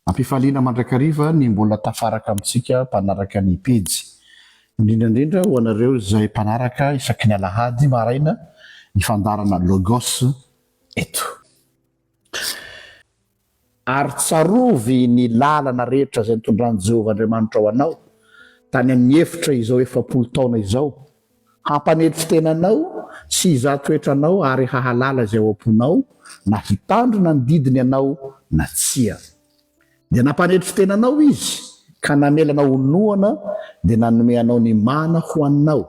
Ampifaliana mandrakariva ny mbola tafaraka amintsika mpanaraka ny pejy. Indrindra indrindra ho anareo izay mpanaraka isaky ny alahady maraina ny fandaharana Logos eto. Ary tsarovy ny lalana rehetra izay nitondran'i Jehovah Andriamanitrao anao tany amin'ny efitra izao 40 taona izao, hampanetry tena anao sy hizaha toetra anao ary hahalala izay ao am-ponao, na hitandrina ny didiny ianao na tsia. Dia nampanetry tena anao Izy, ka namela anao ho noana, dia nanome anao ny mana hohaninao,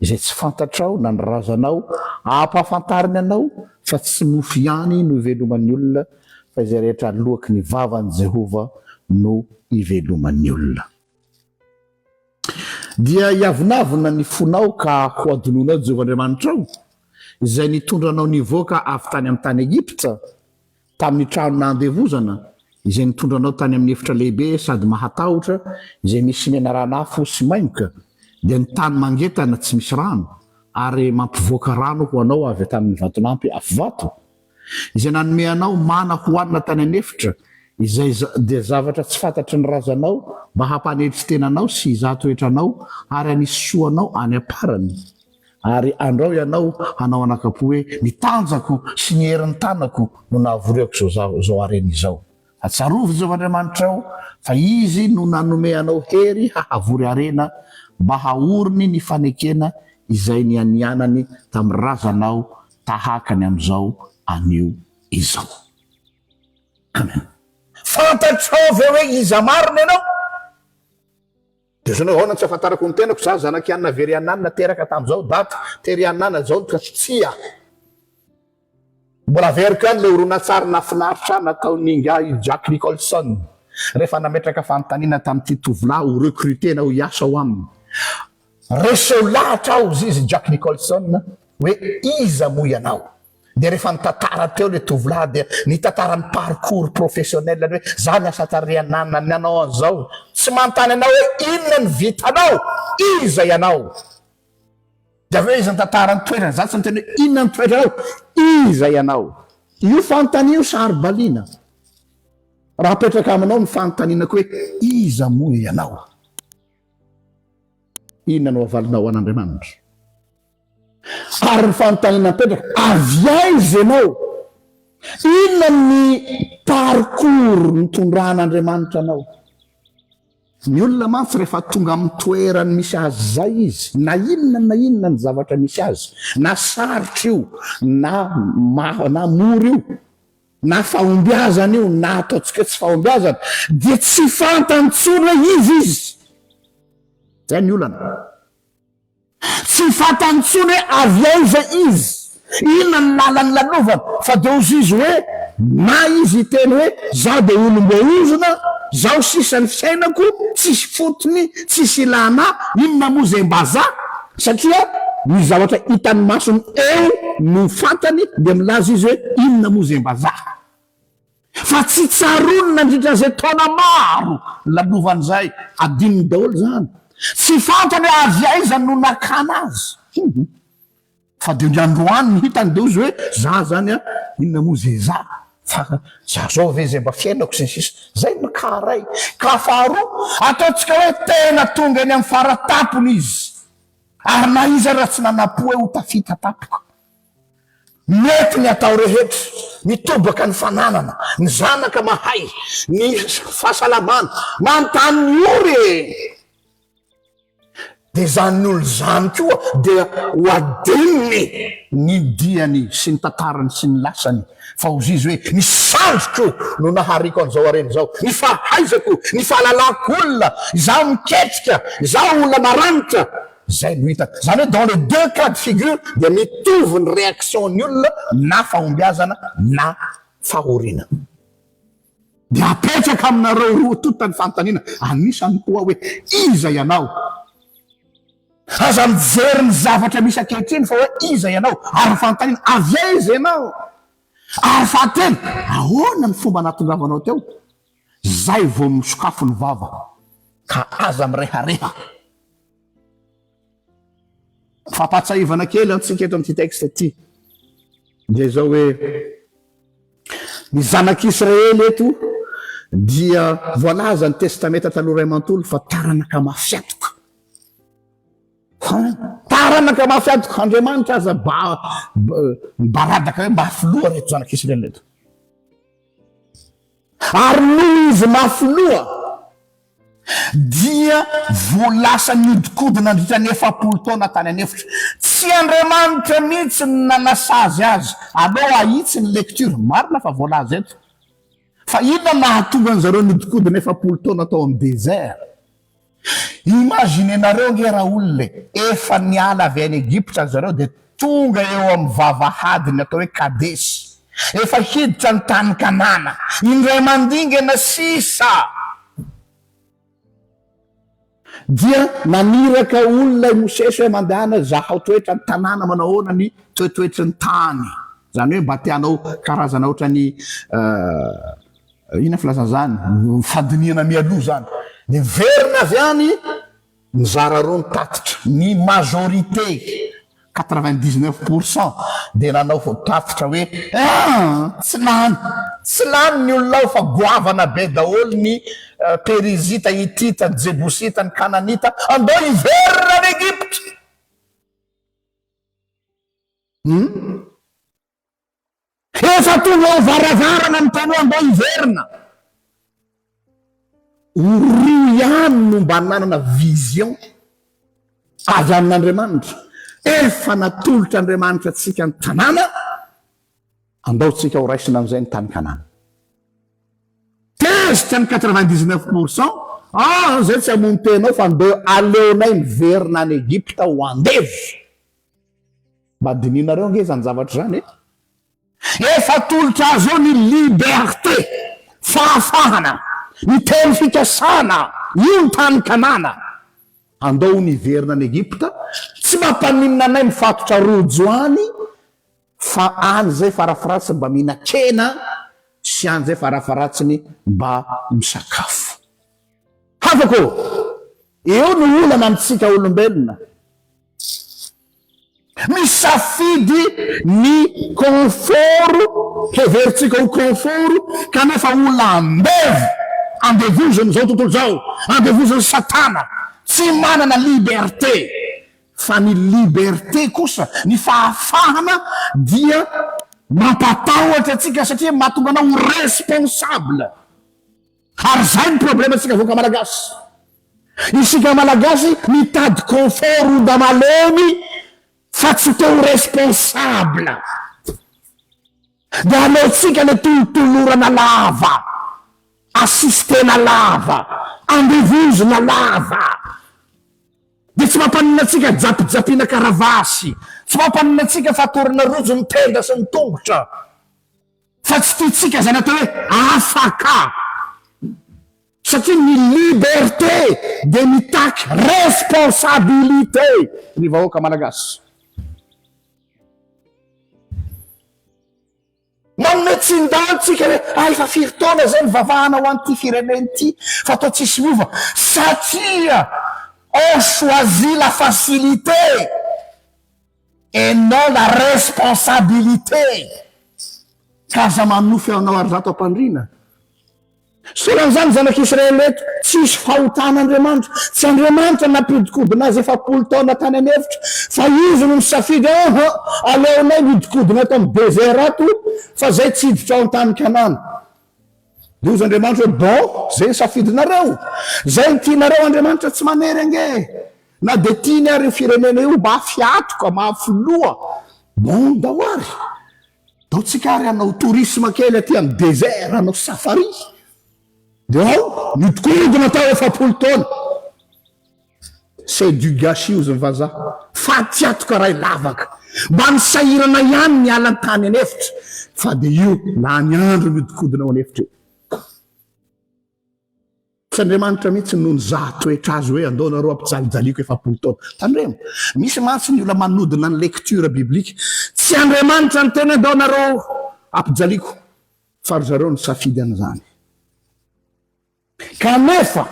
izay tsy fantatrao na ny razanao, ampahafantariny anao fa tsy mofo ihany no iveloman'ny olona, fa izay rehetra aloaky ny vavan'i Jehovah no iveloman'ny olona. Dia hiavonavona ny fonao ka hohadinoinao Jehovah Andriamanitrao, izay nitondra anao nivoaka avy tany amin'ny tany Egypta, tamin'ny trano nahandevozana, izay nitondra anao tany amin'ny efitra lehibe sady mahatahotra, izay misy menaran'afo sy maimboka, dia ny tany mangetana tsy misy rano, ary mampivoaka rano ho anao avy tamin'ny vatolampy afovato, izay nanome anao mana hohanina tany an'efitra, izay dia zavatra tsy fantatry ny razanao, mba hampanetry tena anao sy hizaha toetra anao ary hanisy soa anao any am-parany. Ary andrao ianao hanao anakam-po hoe, Ny tanjako sy ny herin'ny tanako no nahavoriako izao izao harena izao. Fa tsarovy Jehovah Andriamanitrao, fa Izy no nanome anao hery hahavory harena, mba haoriny ny fanekena izay nianianany tamin'ny razanao tahaka ny amin'izao anio izao. Amen. Fantatrao ve hoe iza marina ianao? Dia zao ahoana no tsy ahafantarako ny tenako, za zanak'i Anna Verianana teraka tamin'izao daty, Terianana izao no tsia. Mbola averiko ihany ilay horonantsary nahafinaritra ahy nataon'ingahy Jack Nicholson rehefa nametraka fanontaniana tamin'ity tovolahy ho recruter-na ho hiasa ao aminy. Reseo lahatra aho hozy izy Jack Nicholson hoe iza moa ianao? Dia rehefa nitantara teo ilay tovolahy dia nitantara ny parcours professionnel-ny hoe za niasa tary anana nanao an'izao. Tsy manontany anao hoe inona ny vitanao, iza ianao? Dia avy eo izy nitantara ny toetrany, za tsy niteny hoe inona ny toetranao, iza ianao? Io fanontaniana io saro-baliana. Raha apetraka aminao ny fanontaniana koa hoe iza moa ianao? Inona no havalinao an'Andriamanitra? Ary ny fanontaniana mipetraka, avy aiza ianao? Inona ny parcours nitondran'Andriamanitra anao? Ny olona mantsy rehefa tonga amin'ny toerany misy azy izay izy, na inona na inona ny zavatra misy azy, na sarotra io, na na mora io, na fahombiazana io, na ataontsika hoe tsy fahombiazana, dia tsy fantany intsony hoe iza izy. Izay ny olana. Tsy fantany intsony hoe avy aiza izy, inona ny lalany lalovany, fa dia hozy izy hoe, na izy hiteny hoe, zaho dia olom-boaozona, zaho sisa ny fiainako, tsisy fotony, tsisy ilana ahy, inona moa izay mba za? Satria ny zavatra hitan'ny masony eo no fantany, dia milaza izy hoe, inona moa izay mba za? Fa tsy tsaroany nandritra izay taona maro lalovany izay, adinony daholo izany. Tsy fantany hoe avy aiza no nakana azy. Hum. Fa dia ny androany ny hitany dia hozy hoe za zany an, inona moa ze za? Fa za zao ve zay mba fiainako sy ny sisa. Zay no cas ray. Cas faharoa, ataontsika hoe tena tonga eny amin'ny fara-tampony izy. Ary na iza ary raha tsy nanam-po hoe ho tafita tampoka. Mety ny atao rehetra, mitobaka ny fananana, ny zanaka mahay, ny fahasalamana, manontany ny ory e! Dia izany olona izany koa dia ho adinony ny diany sy ny tantarany sy ny lasany, fa hozy izy hoe, ny sandriko no nahariko an'izao harena izao, ny fahaizako, ny fahalalako olona, izaho miketrika, izaho olona maranitra, Zay no hitako. Zany hoe dans les deux cas de figure dia mitovy ny réaction ny olona na fahombiazana na fahoriana. Dia apetraka aminareo roa tonta ny fanontaniana, anisany koa hoe iza ianao? Aza mijery ny zavatra misy ankehitriny fa hoe iza ianao? Ary ny fanontaniana, avy aiza ianao? Ary fahatelo, ahoana ny fomba nahatongavanao teo? Zay vao misokafo ny vava ka aza mirehareha. Fampahatsahivana kely antsika eto amin'ity texte ity dia izao hoe ny zanak'Israely eto. dia voalaza ny Testamenta Taloha iray manontolo fa taranaka mafy hatoka. Taranaka mafy hatoka, Andriamanitra aza ba, mibaradaka hoe mafy loha reto zanak'Israely reto. Ary noho izy mafy loha dia voalasa nihodinkodina nandritra ny 40 taona tany an'efitra. Tsy Andriamanitra mihitsy no nanasazy azy. Aleo ahitsy ny lecture. Marina fa voalaza eto. Fa inona no nahatonga an'zareo nihodinkodina 40 taona tao amin'ny désert? Imaginez-nareo ange raolona e, efa niala avy any Egypta zareo dia tonga eo amin'ny vavahadiny atao hoe Kadesy, efa hiditra ny tany Kanana, indray mandingana sisa dia naniraka olona i Mosesy hoe mandehana zahao toetra ny tanàna manao ahoana ny toetoetry ny tany, izany hoe mba te hanao karazana ohatran'ny Inona filazana izany? Fandinihana mialoha izany. Niverina avy any nizara roa ny tatitra. Ny majorité, 99 pour cent, dia nanao tatitra hoe ah! tsy lany, tsy lany ny olona ao fa goavana be daholo ny Perizita, Hitita, ny Jebosita, ny Kananita, andao hiverina any Egypta! Hum? Efa tonga eo varavarana ny tany hoe andao hiverina. Roa ihany no mba nanana vision avy amin'Andriamanitra. Efa natolotr'Andriamanitra antsika ny tanàna, andao tsika ho raisina amin'izay ny tany Kanana. Tezitra ny 99 pourcent, ah zay tsy hamono tena ao fa andeo aleonay miverina any Egypta ho andevo. Mba dinihinareo ange izany zavatra izany e! Efa atolotra azy eo ny liberté, fahafahana, ny teny fikasana, io ny tany Kanana. Andao hono hiverina any Egypta, tsy mampaninona anay mifatotra rojo any, fa any izay farafaratsiny mba mihinan-kena sy any izay farafaratsiny mba misakafo. Havako ô! Eo no olana amintsika olombelona. Misafidy ny confort, heverintsika ho confort, kanefa olona andevo, andevozin'izao tontolo izao, andevozin'i satana, tsy manana liberté. Fa ny liberté kosa, ny fahafahana dia mampatahotra antsika satria mahatonga anao ho responsable. Ary zay ny problème tsika vahoaka malagasy. Isika malagasy mitady confort onda malemy fa tsy te ho responsable. Dia aleontsika le tolotolorana lava, assistena lava, andevozina lava. Dia tsy mampaninona antsika japijapiana karavasy, tsy mampaninona antsika fatorana rojo ny tenda sy ny tongotra. Fa tsy tiantsika izany atao hoe afaka. Satria ny liberté dia mitaky responsabilité ry vahoaka malagasy. Manome tsindalo tsika hoe ah efa firy taona izay nivavahana ho an'ity firenena ity fa toa tsisy miova satria on choisit la facilité et non la responsabilité. Ka aza manofy anao ary zato am-pandriana. Soran'izany zanak'Israely eto, tsisy fahotana Andriamanitra. Tsy Andriamanitra nampiodikodina azy 40 taona tany an'efitra, fa izy no nisafidy, aha, aleonay miodikodina ato amin'ny désert ato, fa zay tsy hiditra ao an-tany Kanana. Dia hozy Andriamanitra hoe, bon, zay ny safidinareo, zay ny tianareo, Andriamanitra tsy manery ange e. Na dia tiany ary io firenena io, mafy hatoka, mafy loha, bon, ndao ary. Ndao tsika ary hanao tourisme kely aty amin'ny désert, hanao safari. Dia ao, niodikodina tao 40 taona. C'est du gâchis hozy ny vazaha. Fatiatoka ray lavaka. Mba nisahirana ihany niala ny tany an'efitra. Fa dia io, lany andro miodikodina ao an'efitra io. Tsy Andriamanitra mihitsy no nizaha toetra azy hoe andao nareo ampijalijaliako 40 taona. Tandremo, misy mantsy ny olona manodina ny lecture biblique. Tsy Andriamanitra niteny hoe andao nareo ampijaliako, fa ry zareo nisafidy an'izany. Kanefa,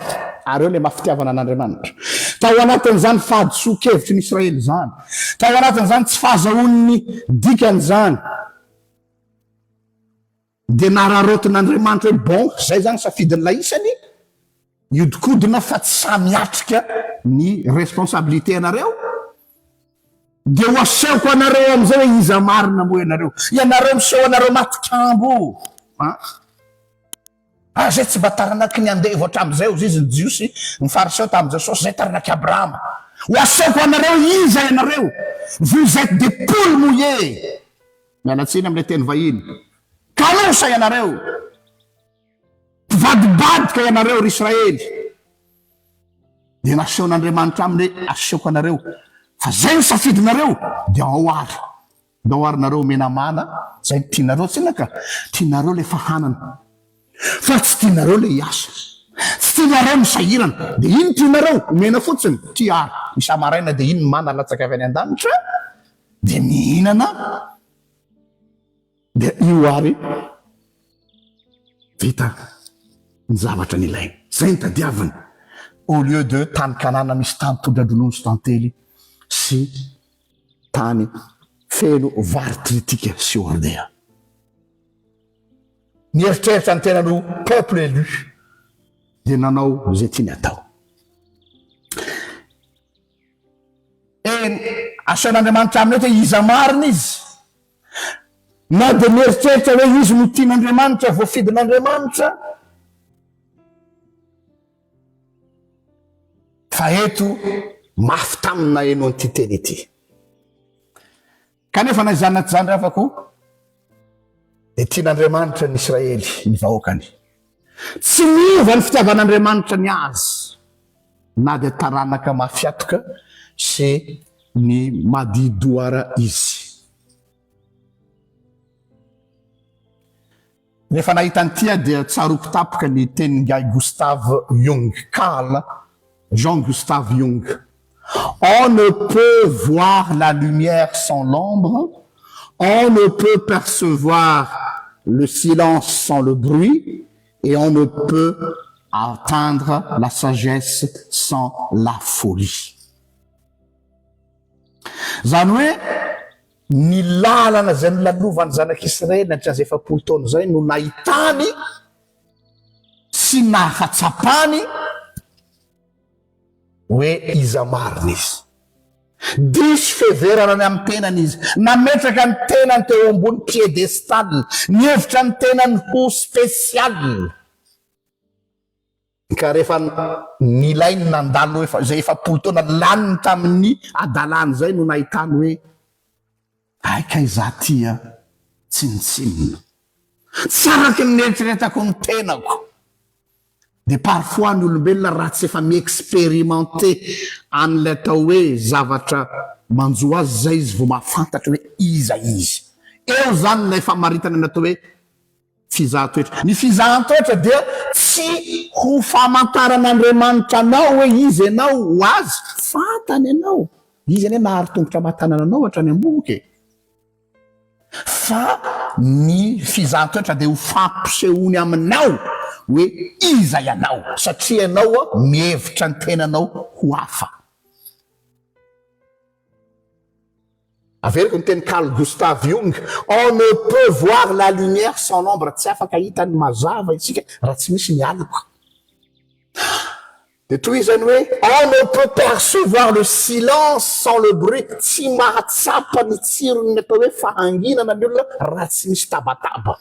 ary eo ilay maha fitiavana an'Andriamanitra, tao anatin'izany fahadisoan-kevitry ny Israely izany, tao anatin'izany tsy fahazahoany ny dikany izany. Dia nararaotin'Andriamanitra hoe bon, zay zany safidin'ilay isany, hiodikodina fa tsy sahy miatrika ny responsabilité anareo, dia ho asehoko anareo amin'izay hoe iza marina moa ianareo. Ianareo miseho anareo matikambo an! Ah, zay tsy mba taranaky ny andevo hatramin'izay, hozy izy ny Jiosy, ny Fariseo tamin'i Jesosy, zay taranak'i Abrahama. Ho asehoko anareo iza ianareo, vous êtes des poules mouillées. Miala tsiny amin'ilay teny vahiny. Kanosa ianareo! Mpivadibadika ianareo, ry Israely! Dia nasehon'Andriamanitra aminy hoe, Asehoko anareo fa izay no safidinareo, dia ao ary. Ndao ary nareo omena mana, izay no tianareo tsinona ka. Tianareo ilay fahanana. Fa tsy tianareo ilay hiasa. Tsy tianareo ny sahirana. Dia ino tianareo? Omena fotsiny? Tia ary. Isa-maraina dia ino ny mana latsaka avy any an-danitra? Dia mihinana dia io ary vita ny zavatra nilaina. Zay ny tadiaviny au lieu de tany Kanana misy tany tondra-dronono sy tantely sy tany feno vary tritika sy hordea. Nieritreritra ny tenany ho peuple élu dia nanao izay tiany atao. Eny, asain'Andriamanitra aminy eto hoe iza marina izy. Na dia mieritreritra hoe izy no tian'Andriamanitra, voafidin'Andriamanitra, fa eto mafy taminy naheno an'ity teny ity. Kanefa na izany na tsy izany ry havako, dia tian'Andriamanitra ny Israely, ny vahoakany. Tsy miova ny fitiavan'Andriamanitra ny azy, na dia taranaka mafiatoka sy ny madidoara izy. Rehefa nahita an'ity aho dia tsaroako tampoka ny tenin'ingahy Gustav Jung, Carl Jean Gustav Jung, On ne peut voir la lumière sans l'ombre, on ne peut percevoir le silence sans le bruit et on ne peut atteindre la sagesse sans la folie. Izany hoe ny lalana izay nolalovan'ny zanak'Israely nandritra izay 40 taona izay no nahitany sy nahatsapany hoe iza marina izy. Diso fiheverana ny amin'ny tenany izy. Nametraka ny tenany teo ambony piédestal. Nihevitra ny tenany ho spécial. Ka rehefa nilainy nandalo efa izay 40 taona laniny tamin'ny hadalany izay no nahitany hoe hay kay izaho ity a tsinontsinona. Tsy araky ny neritreretako ny tenako. Dia parfois ny olombelona raha tsy efa mi-experimenter an'ilay atao hoe zavatra manjo azy izay izy vao mahafantatra hoe iza izy. Eo izany ilay famaritana ny atao hoe fizahan-toetra. Ny fizahan-toetra dia tsy ho famantaran'Andriamanitra anao hoe iza ianao ho azy, fantany ianao. Izy anie nahary tongotra aman-tanana anao hatrany am-bohoka e. Fa ny fizahan-toetra dia ho fampisehoany aminao hoe iza ianao, satria ianao mihevitra ny tenanao ho hafa. Averiko ny teny Carl Gustav Jung, On ne peut voir la lumière sans l'ombre, tsy afaka hahita ny mazava isika raha tsy misy ny aloka. Dia tohizany hoe, On ne peut percevoir le silence sans le bruit, tsy mahatsapa ny tsiron'ny atao hoe fahanginana ny olona raha tsy misy tabataba.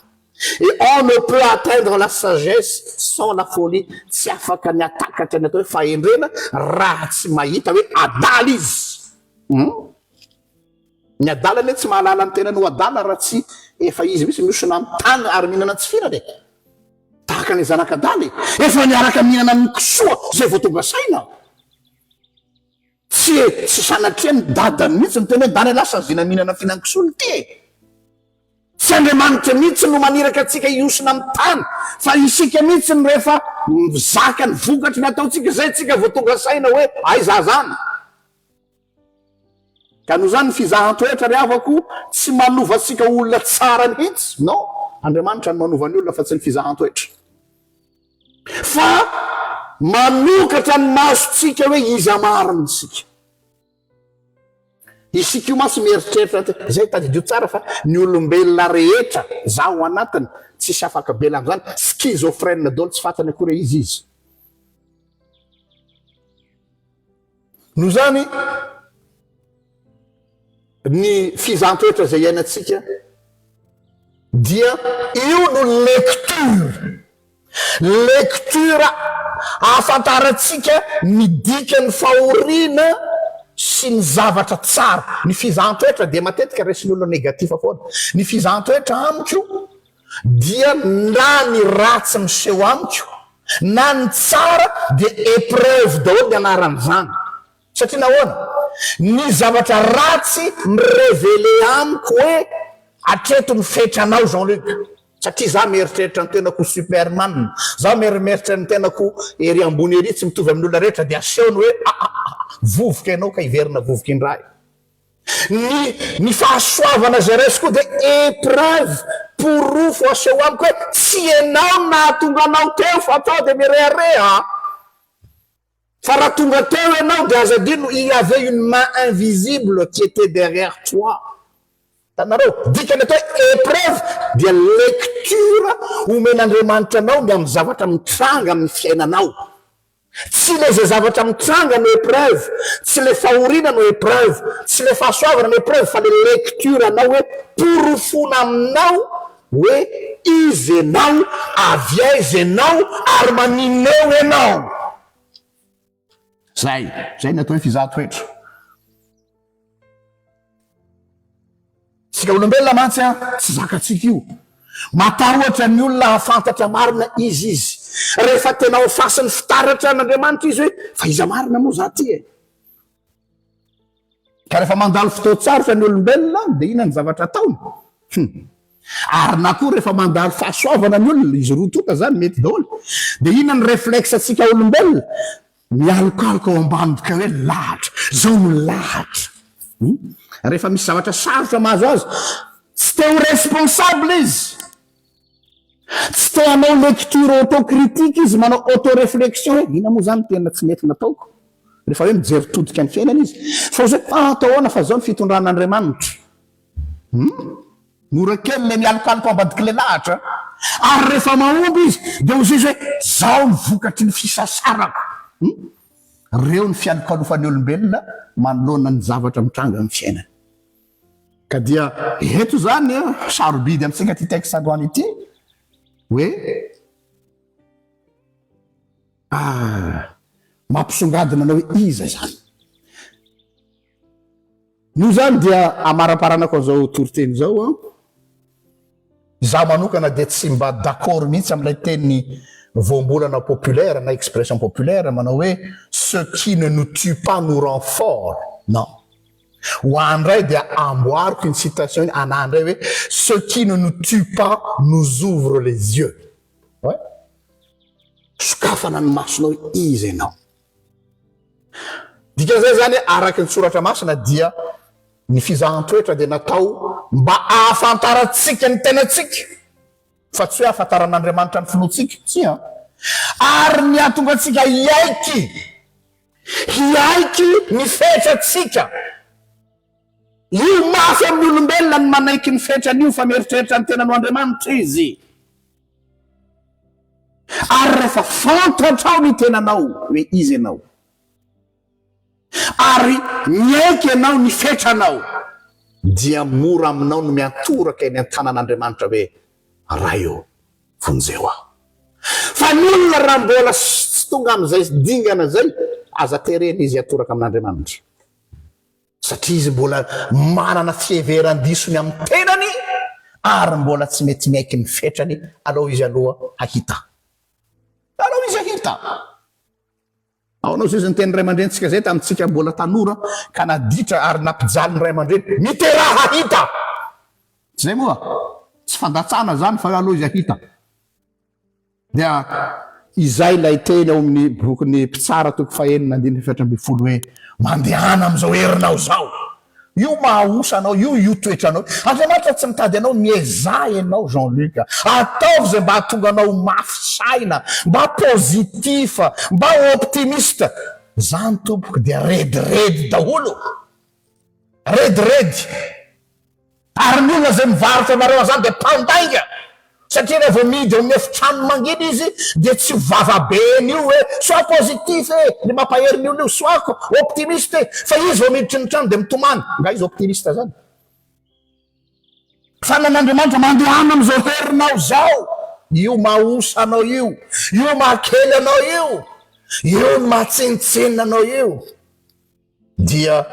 Et on ne peut atteindre la sagesse sans la folie, tsy afaka ny hatakatra ny atao hoe fahendrena raha tsy mahita hoe adala izy. Hum? Ny adala anie tsy mahalala ny tenany ho adala raha tsy efa izy mihitsy mihosina amin'ny tany ary mihinana ny tsifirany e. Tahaka ny zanak'adala e. Efa niaraka mihinana amin'ny kisoa izay vao tonga saina. Tsy e, tsy sanatria ny dadany mihitsy miteny hoe ndana ialahy saziana mihinana fihinan-kisoa ity e. Tsy Andriamanitra mihitsy no maniraka antsika hihosina amin'ny tany fa isika mihitsy no rehefa mizaka ny vokatry ny ataontsika izay tsika vao tonga saina hoe aiza zany. Ka noho izany ny fizahan-toetra ry havako tsy manova antsika ho olona tsara mihitsy, non, Andriamanitra no manova ny olona fa tsy ny fizahan-toetra. Fa manokatra ny masontsika hoe iza marina isika. Isika io mantsy mieritreritra, izay tadidio tsara fa ny olombelona rehetra, zaho ao anatiny, tsisy afaka bela amin'izany, schizophrène daholo tsy fantany akory hoe iza izy. Noho izany, ny fizahan-toetra izay iainantsika dia io no lecture, lecture ahafantarantsika ny dikan'ny fahoriana sy ny zavatra tsara. Ny fizahan-toetra dia matetika raisin'ny olona négatif foana. Ny fizahan-toetra amiko dia na ny ratsy miseho amiko na ny tsara dia épreuve daholo ny anaran'izany. Satria nahoana? Ny zavatra ratsy mi-reveler amiko hoe hatreto ny fetranao Jean Luc. Satria za mieritreritra ny tenako ho superman, za mierimeritra ny tenako ery ambony ery tsy mitovy amin'ny olona rehetra dia asehony hoe aa vovoka ianao ka hiverina vovoka indray. Ny ny fahasoavana izay raisiko koa dia épreuve, porofo aseho amiko hoe tsy ianao no nahatonga anao teo fa tao dia mirehareha a! Fa raha tonga teo ianao dia aza adino il y avait une main invisible qui était derrière toi. Hitanareo? Dikany atao hoe épreuve dia lecture omen'Andriamanitra anao ny amin'ny zavatra mitranga amin'ny fiainanao. Tsy le zay zavatra mitranga no épreuve, tsy le fahoriana no épreuve, tsy le fahasoavana no épreuve fa le lecture anao hoe porofoina aminao hoe iza enao, avy aiza enao ary maninona eo enao. Zay, zay ny atao hoe fizahan-toetra. Tsika olombelona mantsy an, tsy zakantsika io. Matahotra ny olona hahafantatra marina iza izy. Rehefa tena ao fasin'ny fitaratra an'Andriamanitra izy hoe, fa iza marina moa za ty e? Ka rehefa mandalo fotoan-tsarotra ny olombelona dia inona ny zavatra ataony? Hum. Ary na koa rehefa mandalo fahasoavana ny olona, izy roa tonta zany mety daholo, dia inona ny réflexe antsika olombelona? Mialokaloka ao ambadika hoe lahatra, zao no lahatra. Hum. Rehefa misy zavatra sarotra mahazo azy, tsy te ho responsable izy. Tsy te hanao lecture autocritique izy, manao auto-réflexion hoe inona moa zany tena tsy nety nataoko. Rehefa hoe mijery todika ny fiainana izy. Fa hoe ah, atao ahoana fa zao ny fitondran'Andriamanitra. Hum. Mora kely le mialokaloka ao ambadik'ilay lahatra. Ary rehefa mahomby izy dia hozy izy hoe zao ny vokatry ny fisasarako. Hum. Reo ny fialokalofan'ny olombelona manoloana ny zavatra mitranga amin'ny fiainany. Ka dia eto izany sarobidy amintsika ity texte androany ity hoe ah, mampisongadina anao hoe iza izany. Noho izany dia amaramparanako an'izao toriteny izao an. Izaho manokana dia tsy mba d'accord mihitsy amin'ilay teny voambolana populaire na expression populaire manao hoe ce qui ne nous tue pas nous rend fort. Non. Ho ahy indray dia amboariko iny citation iny anah indray hoe ce qui ne nous tue pas nous ouvre les yeux. Ouais. Sokafana ny masonao hoe iza ianao. Dikan'izay izany araka ny soratra masina dia ny fizahan-toetra dia natao mba ahafantarantsika ny tenantsika fa tsy hoe ahafantaran'Andriamanitra ny finoantsika. Tsia. Ary ny hahatonga antsika hiaiky hiaiky ny fetrantsika. Io mafy amin'ny olombelona ny manaiky ny fetrany io fa mieritreritra ny tenany ho Andriamanitra izy. Ary rehefa fantatrao ny tenanao hoe iza ianao, ary miaiky ianao ny fetranao, dia mora aminao ny miantoraka eny an-tanan'Andriamanitra hoe, Ray ô, vonjeo aho. Fa ny olona raha mbola tsy tonga amin'izay dingana izay, aza terena izy hiantoraka amin'Andriamanitra. Satria izy mbola manana fiheveran-diso ny amin'ny tenany ary mbola tsy mety miaiky ny fetrany, alao izy aloha hahita. Alao izy hahita. Aonao zay izy niteny ray aman-drenintsika zay tamintsika mbola tanora ka naditra ary nampijaly ny ray aman-dreny, miteraha hahita! Tsy zay moa? Tsy fandatsana zany fa aleo izy hahita. Dia izay ilay teny ao amin'ny bokin'ny Mpitsara toko fahenina andininy 14 hoe, Mandehana amin'izao herinao izao. Io maha-osa anao, io io toetranao. Andriamanitra tsy mitady anao, miezaha ianao Jean Luc. Ataovy izay mba hahatonga anao ho mafy saina, mba positif, mba ho optimiste. Izany tompoko dia rediredy daholo. Rediredy. Ary ny olona izay mivarotra anareo an'izany dia mpandainga. Satria raha vao mihidy ao amin'ny efitrano mangina izy dia tsy vavabeny io hoe sois positif e, ny mampahery ny olona io, sois optimiste e. Fa izy vao miditry ny trano dia mitomany. Nga izy optimiste zany? Fanan'Andriamanitra mandehana amin'izao herinao izao. Io maha-osa anao io, io maha-kely anao io, io ny maha-tsinontsinona anao io. Dia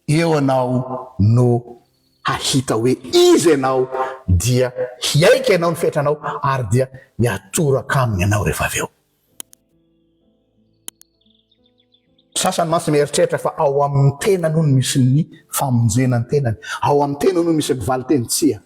eo ianao no hahita hoe iza ianao, dia hiaiky ianao ny fetranao ary dia hiatoraka aminy ianao rehefa avy eo. Sasany mantsy mieritreritra fa ao amin'ny tenany hono misy ny famonjena ny tenany, ao amin'ny tenany hono misy ny valinteny. Tsia.